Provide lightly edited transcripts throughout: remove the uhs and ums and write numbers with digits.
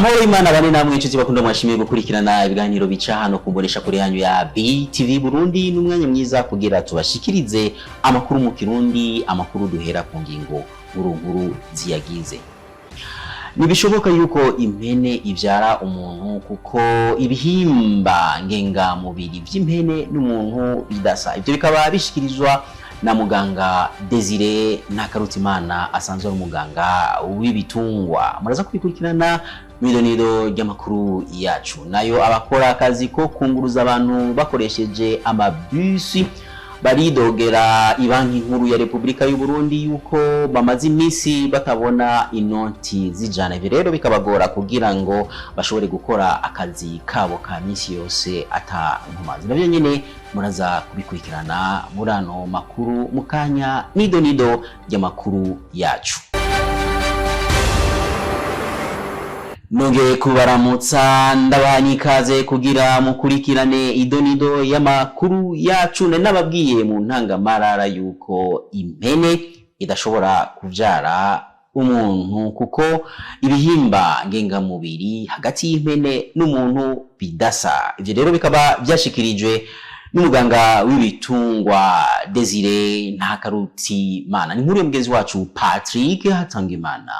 Amahoro y'Imana bane namwe, inshuti bakunda mwashimiye gukurikirana ibiganiro bica hano ku mbonesha kure yanyu ya BTV Burundi. N'umwanya mwiza kugira tubashikirize amakuru mu Kirundi, amakuru duhera ku ngingo nkuru nkuru ziyagize. Ntibishoboka yuko impene ibyara umuntu kuko ibihimba ngengamubiri by'impene n'umuntu bidasa. Ibyo bikaba bishikirizwa na muganga Desire Ntakarutimana, asanzwe ari umuganga w'ibitungwa. Muraza kubikurikirana mw'idonido ry'amakuru yacu. Nayo abakora akazi ko kunguruza abantu bakoresheje amabisi baridogera Ibanki Nkuru ya Repubulika y'u Burundi yuko bamaze iminsi batabona inoti z'ijana. Ibi rero bikabagora kugira ngo bashobore gukora akazi kabo ka minsi yose ata nkomazi. Navyo nyene muraza kubikurikirana muri ano makuru mu kanya, n'idonido ry'amakuru yacu. Nongeye kubaramutsa, ndabaha n'ikaze kugira mukurikirane idonido y'amakuru yacu. Nari nababwiye mu ntangamarara yuko impene idashobora kubyara umuntu kuko ibihimba ngengamubiri hagati y'impene n'umuntu bidasa. Ibyo rero bikaba byashikirijwe n'umuganga w'ibitungwa Desire Ntakarutimana. Ni inkuru ya mugenzi wacu Patrick Hatangimana.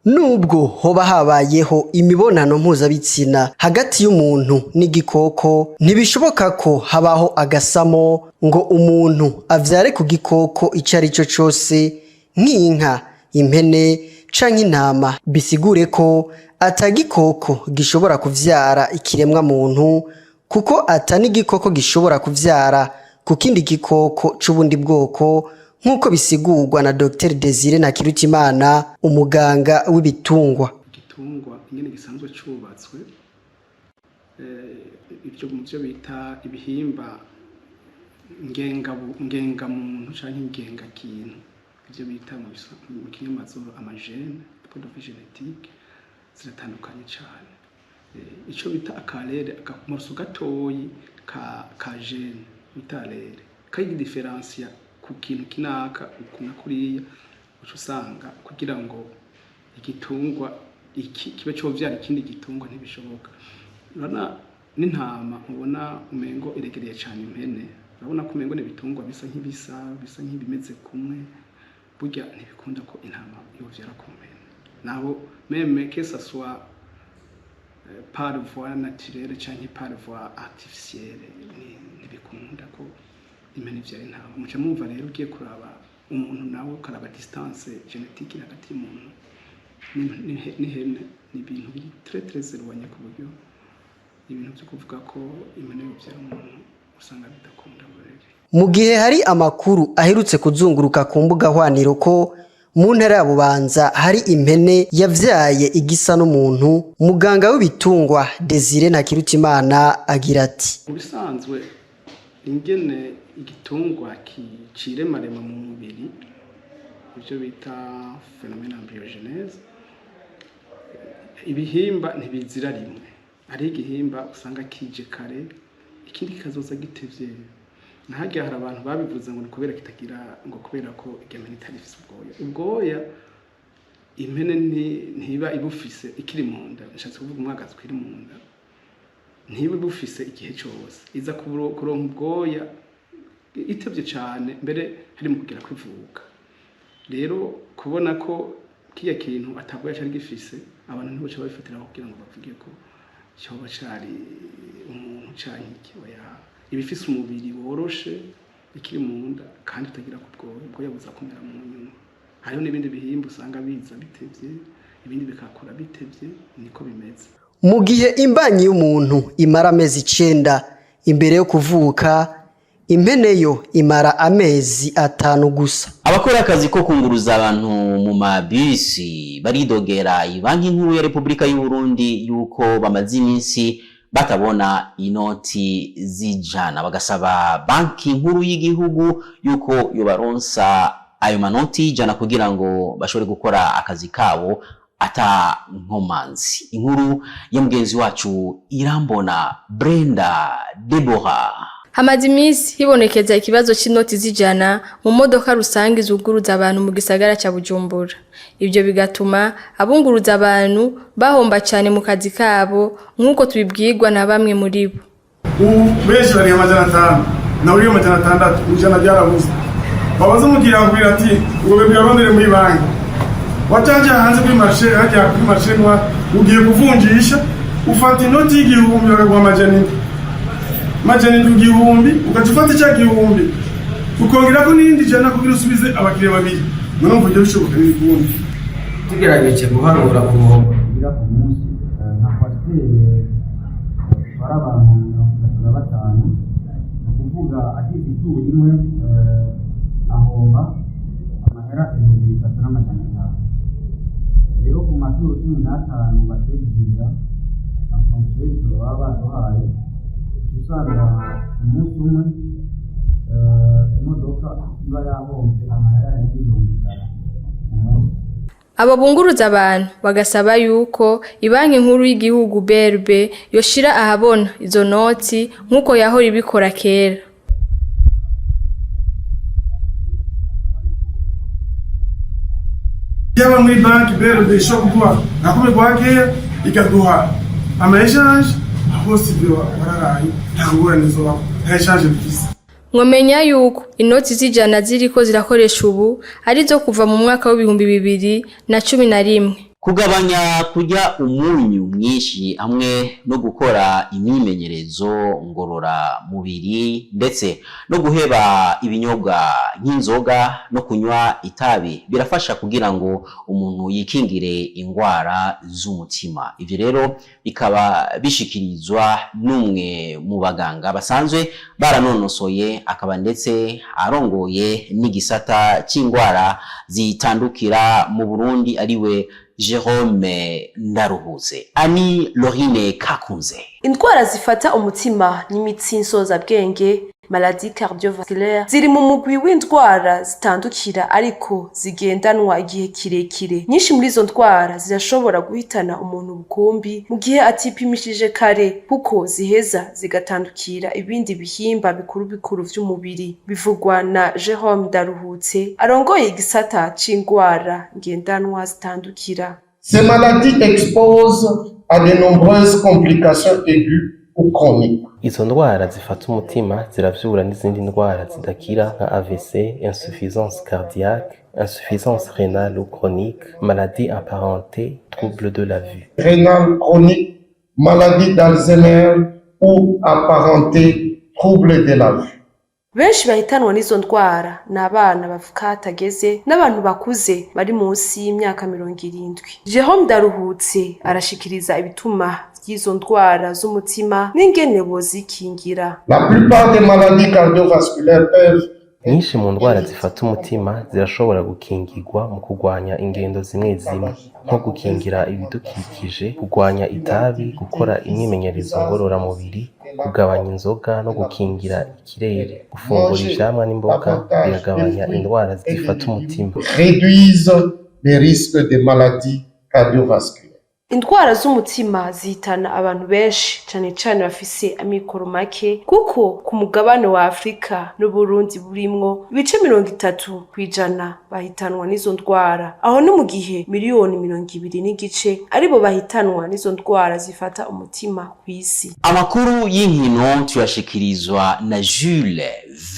Nubwo hoba habayeho imibonano mpuzabitsina hagati y'umuntu n'igikoko, ntibishoboka ko habaho agasamo ngo umuntu avyare ku gikoko ico ari cyo cose, nk'inka, impene canke intama. Bisigure ko ata gikoko gishobora kuvyara ikiremwa muntu, kuko ata n'igikoko gishobora kuvyara ku kindi gikoko c'ubundi bwoko, nk'uko bisigurwa na Dr Desire Ntakirutimana, umuganga w'ibitungwa. Igitungwa ingene gisanzwe cubatswe, ibyo mu byo bita ibihimba ngengamuntu canke ngengakintu, ibyo bita mu kinyamazuru amagènes, point de vue génétique ziratandukanye cane. Ico bita ak'allèle, akamorceau gatoyi ka gène bita allèle kayidiferansiya ku kintu kinaka uku na kuriya, uca usanga kugira ngo igitungwa iki kibe covyara ikindi gitungwa ntibishoboka. Urabona n'intama, ubona umengo iregereye cane impene, urabona ko umengo n'ibitungwa bisa nk'ibisa, bisa nk'ibimeze kumwe. Burya ntibikunda ko intama yovyara ku mpene, naho même que ça soit par voie naturelle canke par voie artificielle, ntibikunda ko impene ivyara intama. Muca mwumva rero, ugiye kuraba umuntu nawe, ukaraba distance génétique iri hagati y'umuntu n'ihene, ni ibintu biri très très éloigné, ku buryo ibintu vyo kuvuga ko impene yovyara umuntu usanga bidakunda burere. Mu gihe hari amakuru aherutse kuzunguruka ku mbuga hwaniro ko mu ntara ya Bubanza hari impene yavyaye igisa n'umuntu, muganga w'ibitungwa Desire Ntakirutimana agira ati: Mu bisanzwe, ingene igitungwa ciremarema mu mubiri, ibyo bita phénomène embryogenèse, ibihimba ntibizira rimwe. Hariho igihimba usanga kije kare, ikindi kikazoza gitevye. Nahajya hari abantu babivuze ngo ni kubera kitagira, ngo kubera ko impene itari ifise ubwoya. Ubwoya impene ntiba ibufise ikiri mu nda, nshatse kuvuga umwagazi ukiri mu nda, ntiba ibufise igihe cose. Iza kuronka ubwoya itevye cane, mbere hari mu kugera kwivuka. Rero kubona ko kiya kintu atabwoya cari gifise, abantu ntiboca babifatiraho kugira ngo bavuge ko coba cari umuntu canke iki. Oya, iba ifise umubiri woroshe ikiri mu nda kandi utagira ku bwoya. Ubwoya buza kumera mu nyuma. Hariho n'ibindi bihimba usanga biza bitevye, ibindi bikakura bitevye, niko bimeze. Mu gihe imbanyi y'umuntu imara amezi 9 imbere yo kuvuka, impene yo imara amezi 5 gusa. Abakora akazi ko kunguruza abantu mu mabisi baridogera Banki Nkuru ya Repubulika y'u Burundi yuko bamaze iminsi batabona inoti z'ijana, bagasaba Banki Nkuru y'igihugu yuko yobaronsa ayo manoti y'ijana kugira ngo bashobore gukora akazi kabo ata nkomanzi. Inkuru ya mugenzi wacu Irambona Brenda Deborah. Hamaze iminsi hibonekeza ikibazo c'inoti z'ijana mu modoka rusange zunguruza abantu mu gisagara ca Bujumbura. Ivyo bigatuma abunguruza abantu bahomba cane mu kazi kabo, nk'uko tubibwirwa na bamwe muri bo. Ubu benshi bariha 500, nawe uriyo 600, 100 byarabuze. Wabaza umukiriya akubwira ati ngo bebe uyarondere muri banki. Wacaja hanze kuri marché, hajya kuri marché noir, ugiye kuvunjisha, ufata inoti y'1000 bakaguha 700, 700 1000, ugaca ufata icya 1000 ukongerako n'irindi 100 kugira usubize abakiriya babiri. None mvuge bishoboka n'ibikundi? Tugerageje guharura uruhombo tugira ku munsi, nka coaster itwara abantu 35, ni ukuvuga agize ituru imwe ahomba amahera 3500. Rero ku maturo 15 batwegirira en fonction baba baduhaye, usanga umunsi umwe imodoka iba yahombye amahera arenga 100,000 ku munsi. Abo bunguruza abantu bagasaba yuko ibanki nkuru y'igihugu BRB yoshira ahabona izo noti nk'uko yahora ibikora kera. Yaba muri banki BRD ishobora kuguha nka kumwe kwa keya, ikaduha ama échange hose, ibyo wararaye nta ngorane zobaho, nta échange bifise. Mwomenya yuko inoti z'ijana ziriko zirakoresha ubu arizo kuva mu mwaka w'2011. Kugabanya kurya umunyu mwinshi hamwe no gukora imyimenyerezo ngororamubiri, ndetse no guheba ibinyobwa nk'inzoga no kunywa itabi, birafasha kugira ngo umuntu yikingire indwara z'umutima. Ivyo rero bikaba bishikirizwa n'umwe mu baganga basanzwe baranonosoye, akaba ndetse arongoye n'igisata c'indwara zitandukira mu Burundi, ariwe Jerome Ndaruhutse. Ani Lorine Kakunze. Indwara zifata umutima n'imitsi nsozabwenge, maladie cardiovasculaire, ziri mu mugwi w'indwara zitandukira ariko zigendanwa igihe kirekire. Nyinshi muri izo ndwara zirashobora guhitana umuntu bukumbi mu gihe atipimishije kare, kuko ziheza zigatandukira ibindi bihimba bikuru bikuru vy'umubiri. Bivugwa na Jerome Ndaruhutse, arongoye igisata c'indwara ngendanwa zitandukira. Ces maladies exposent à de nombreuses complications aiguës ou chroniques. Izo ndwara zifata umutima ziravyura n'izindi ndwara zidakira nka AVC, insuffisance cardiaque, insuffisance rénale ou chronique, maladie apparentée, trouble de la vue. Rénale chronique, maladie d'Alzheimer ou apparentée, trouble de la vue. Benshi bahitanwa n'izo ndwara ni abana bavuka hatageze n'abantu bakuze bari munsi y'imyaka 70. Jerome Ndaruhutse arashikiriza ibituma vy'izo ndwara z'umutima n'ingene bozikingira. La plupart des maladies cardiovasculaires peuvent Nyinshi mu ndwara zifata umutima zirashobora gukingirwa mu kurwanya ingendo zimwe zimwe, nko gukingira ibidukikije, kurwanya itabi, gukora imyimenyerezo ngororamubiri, kugabanya inzoga no gukingira ikirere. Gufungura ivyamwa n'imboga biragabanya indwara zifata umutima. Réduisent les risques de maladies cardiovasculaires. Indwara z'umutima zihitana abantu benshi, cane cane bafise amikoro make, kuko ku mugabane wa Afrika n'Uburundi burimwo, ibice 30% bahitanwa n'izo ndwara. Aho ni mu gihe miliyoni 20.5 aribo bahitanwa n'izo ndwara zifata umutima kw'isi. Amakuru y'inkino tuyashikirizwa na Jules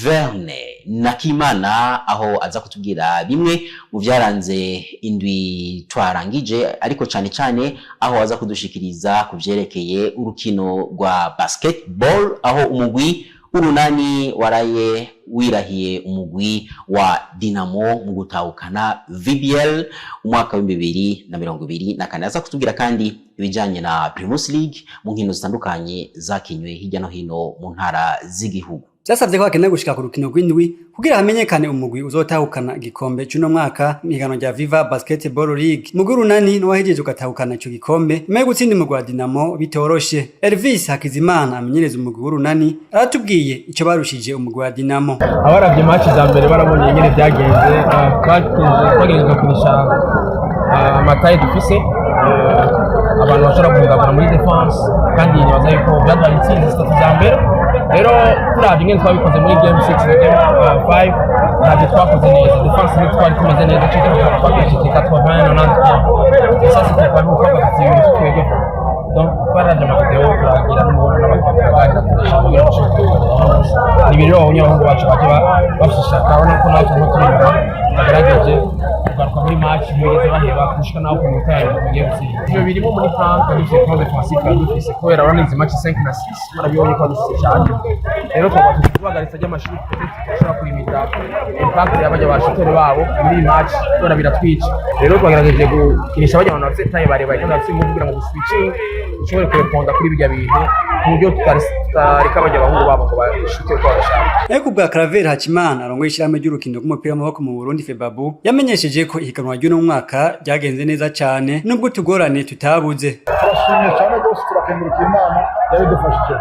Verne Nakimana, aho aza kutubwira bimwe mu byaranze indwi twarangije, ariko cyane cyane aho aza kudushikiriza ku vyerekeye urukino rwa basketball, aho umugwi Urunani waraye wirahiye umugwi wa Dinamo mu gutahukana VBL umwaka w'2024. Aza kutubwira kandi ibijanye na Primus League mu nkino zitandukanye zakinywe hirya no hino mu ntara z'igihugu. Vyasavye ko hakenewe gushika ku rukino rw'indwi kugira hamenyekane umugwi uzotahukana igikombe c'uno mwaka mw'ihiganwa rya Viva Basketball League. Umugwi Urunani niwo wahejeje ugatahukana ico gikombe nyuma yo gutsinda umugwi wa Dinamo bitoroshe. Elvis Hakizimana amenyereza umugwi w'Urunani aratubwiye ico barushije umugwi wa Dinamo. Abaravye match za mbere barabonye ingene vyagenze. Twagerageza kurisha ama taille dufise, abantu bashobora kugabura muri défense, kandi nibaza yuko byaduhaye intsinzi zitatu za mbere. Rero turavye ingene twabikoze muri game 6 na game 5, ntabyo twakoze neza. Défense ntitwari tumeze neza, cyo twakoresheje 80 90. Et ça, c'était pas nous, twafata ibintu twebwe. Donc twaraje ama vidéo, turagira n'umubonano n'abakinnyi, turaganira, turisha kugira ngo dushobore kubikora. Ni ibintu rero babonye abahungu bacu baje bafise ishaka. Urabona ko natwe nko turi inyuma bagerageje kugaruka muri match, ntibigeze baheba gushika naho ku minota ya nyuma tugiye gutsinda. Ivyo birimo muri plan. Twari dufise plan défensif, twari dufise, kubera urabona izi match 5 na 6, barabibonye ko dufise cyane. Rero twaba tuhagaritse ry'amashuri, peut-être turashobora kulimita impact y'abajya ba shooter babo muri iyi match, kubera biratwica. Rero twagerageje gukinisha bajya abantu bafite taille barebare kandi bafite ingufu, kugira ngo switching dushobore kureponda kuri bijya bintu ku buryo tutareka bajya abahungu babo ngo bashute uko babishaka. Ariko ubwa Claver Hakimana, arongoye ishirahamwe ry'urukino rw'umupira w'amaboko mu Burundi FEBABU, yamenyesheje ko ihiganwa ry'uno mwaka ryagenze neza cane nubwo utugorane tutabuze. Turashimye cyane rwose, turakengurukiye Imana yabidufashije.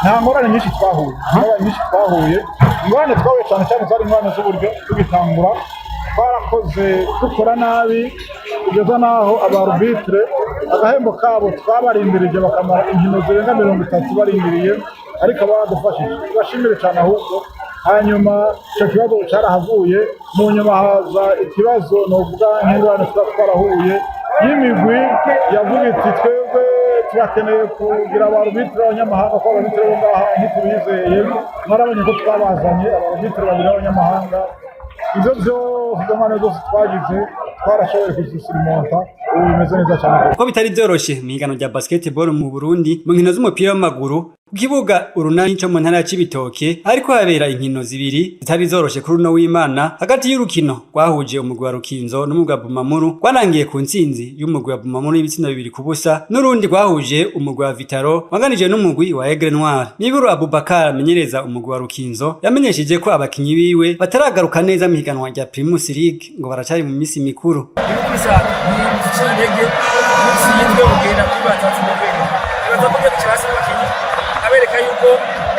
Nta ngorane nyinshi twahuye, ingorane nyinshi twahuye, ingorane twahuye cyane cyane zari ingorane z'uburyo. Tugitangura twarakoze dukora nabi, kugeza n'aho aba arbitre agahembo kabo twabarindirije, bakamara inkino zirenga 30 barindiriye, ariko baradufashije, tubashimire cyane ahubwo. Hanyuma icyo kibazo cyarahavuye, mu nyuma haza ikibazo novuga nk'ingorane tuba twarahuye y'imigwi yavuga iti: "Twebwe turakeneye kugira aba arbitre b'abanyamahanga, ko aba arbitre bo ngaha ntitubizeye." Mwarabonye ko twabazanye aba arbitre babiri b'abanyamahanga. Ibyo byose, izo ngorane zose twagize, twarashoboye kuzisirimonta, ubu bimeze neza cyane. Ko bitari vyoroshe mu higanwa rya basketball mu Burundi, mu nkino z'umupira w'amaguru, ku kibuga Urunani co mu ntara ya Cibitoke hariko habera inkino zibiri zitari zoroshe kuri uno w'Imana, hagati y'urukino rwahuje umugwi wa Rukinzo n'umugwi wa Bumamuru rwarangiye ku ntsinzi y'umugwi wa Bumamuru y'ibitsindo 2-0, n'urundi rwahuje umugwi wa Vitaro wanganije n'umugwi wa Aigle Noir. Niburu Abubakar, amenyereza umugwi wa Rukinzo, yamenyesheje ko abakinyi biwe bataragaruka neza mu higanwa rya Primus League, ngo baracari mu misi mikuru. Intege umunsi yitwe ugenda kuri batatu mu rwego, nibaza ko byo hasi n'abakinyi abereka yuko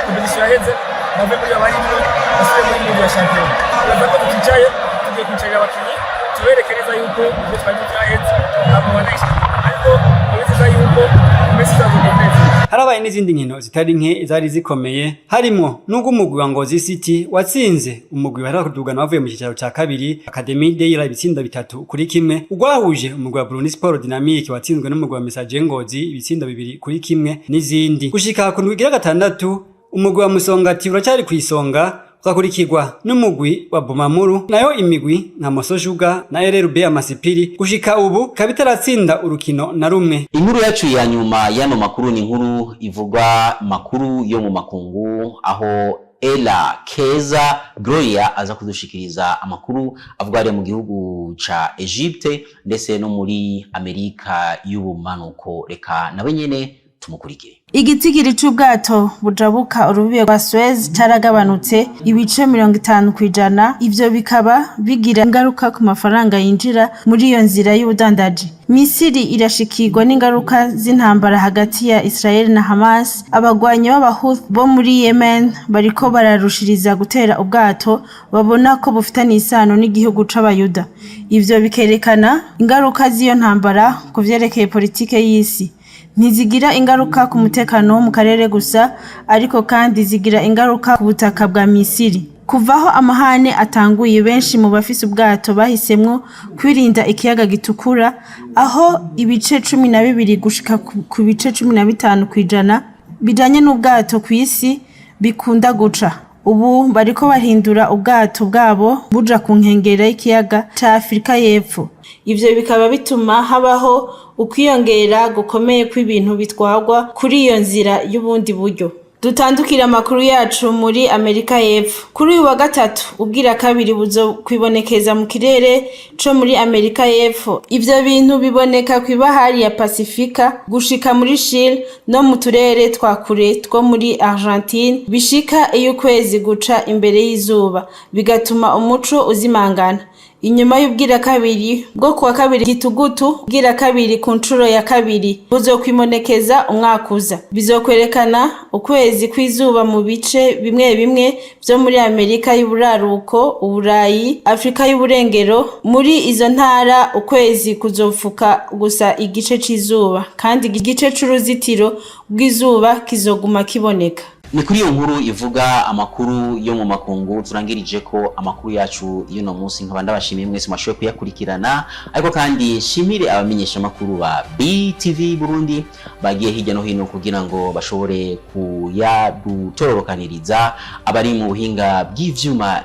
compétition yaheze, bave muri abarimo basubire muri ligue ya shampiyona. Nibaza ko tuticaye, tugiye kwicarira abakinyi, tubereke neza yuko ibyo twari byaheze, ntabwo banayisha, ariko neza yuko mu minsi izaza neza. Harabaye n'izindi nkino zitari nke zari zikomeye, harimwo n'ubwo umugwi wa Ngozi City watsinze umugwi baheruka kudugana bavuye mu cicaro ca kabiri, Academy Deira, ibitsindo 3-1, urwahuje umugwi wa Burundi Sport Dynamique watsinzwe n'umugwi wa Messager Ngozi ibitsindo 2-1, n'izindi. Gushika ku ndwi igira gatandatu, umugwi wa Musongati uracyari kw'isonga, ugakurikirwa n'umugwi wa Bumamuru, nayo imigwi nka Moso Sugar na RRB Amasipiri gushika ubu ikaba itaratsinda urukino na rumwe. Inkuru yacu ya nyuma y'ano makuru ni inkuru ivuga makuru yo mu makungu, aho Ella Keza Gloria aza kudushikiriza amakuru avuga ari mu gihugu ca Egypte ndetse no muri Amerika y'ubumanuko. Reka nawe nyene tumukurikire. Igitigiri c'ubwato bujabuka urubibe rwa Suez caragabanutse ibice 50%, ivyo bikaba bigira ingaruka ku mafaranga yinjira muri iyo nzira y'ubudandaji. Misiri irashikirwa n'ingaruka z'intambara hagati ya Israel na Hamas. Abagwanyi b'Abahouthi bo muri Yemen bariko bararushiriza gutera ubwato babona ko bufitanye isano n'igihugu c'Abayuda. Ivyo bikerekana ingaruka z'iyo ntambara ku vyerekeye politike y'isi. Ntizigira ingaruka ku mutekano wo mu karere gusa, ariko kandi zigira ingaruka ku butaka bwa Misiri. Kuva aho amahane atanguye, benshi mu bafise ubwato bahisemwo kwirinda ikiyaga Gitukura, aho ibice 12 gushika ku bice 15% bijanye n'ubwato kw'isi bikunda guca. Ubu bariko bahindura ubwato bwabo buja ku nkengera y'ikiyaga ca Afurika y'Epfo. Ivyo bikaba bituma habaho ukwiyongera gukomeye kw'ibintu bitwarwa kuri iyo nzira y'ubundi buryo. Dutandukira amakuru yacu muri Amerika y'Epfo. Kuri uyu wa gatatu, ubwira kabiri buzo kwibonekeza mu kirere co muri Amerika y'Epfo. Ivyo bintu biboneka kw'ibahari ya Pasifika gushika muri Chile no mu turere twa kure two muri Argentine, bishika iyo ukwezi guca imbere y'izuba, bigatuma umuco uzimangana. Inyuma y'ubwira kabiri bwo kuwa kabiri Gitugutu, ubwira kabiri ku nshuro ya kabiri buzokwibonekeza umwaka uza. Bizokwerekana ukwezi kw'izuba mu bice bimwe bimwe vyo muri Amerika y'Uburaruko, Uburayi, Afrika y'Uburengero. Muri izo ntara ukwezi kuzopfuka gusa igice c'izuba, kandi igice c'uruzitiro rw'izuba kizoguma kiboneka. Ni kuri iyo nkuru ivuga amakuru yo mu makungu turangirije ko amakuru yacu y'uno munsi. Nkaba ndabashimiye mwese mwashoboye kuyakurikirana, ariko kandi nshimire abamenyesha amakuru ba BTV Burundi bagiye hirya no hino kugira ngo bashobore kuyadutororokaniriza, abari mu buhinga bw'ivyuma,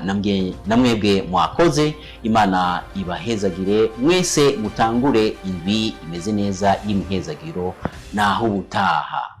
namwebwe mwakoze. Imana ibahezagire mwese, mutangure indwi imeze neza y'imihezagiro. Naho ubutaha.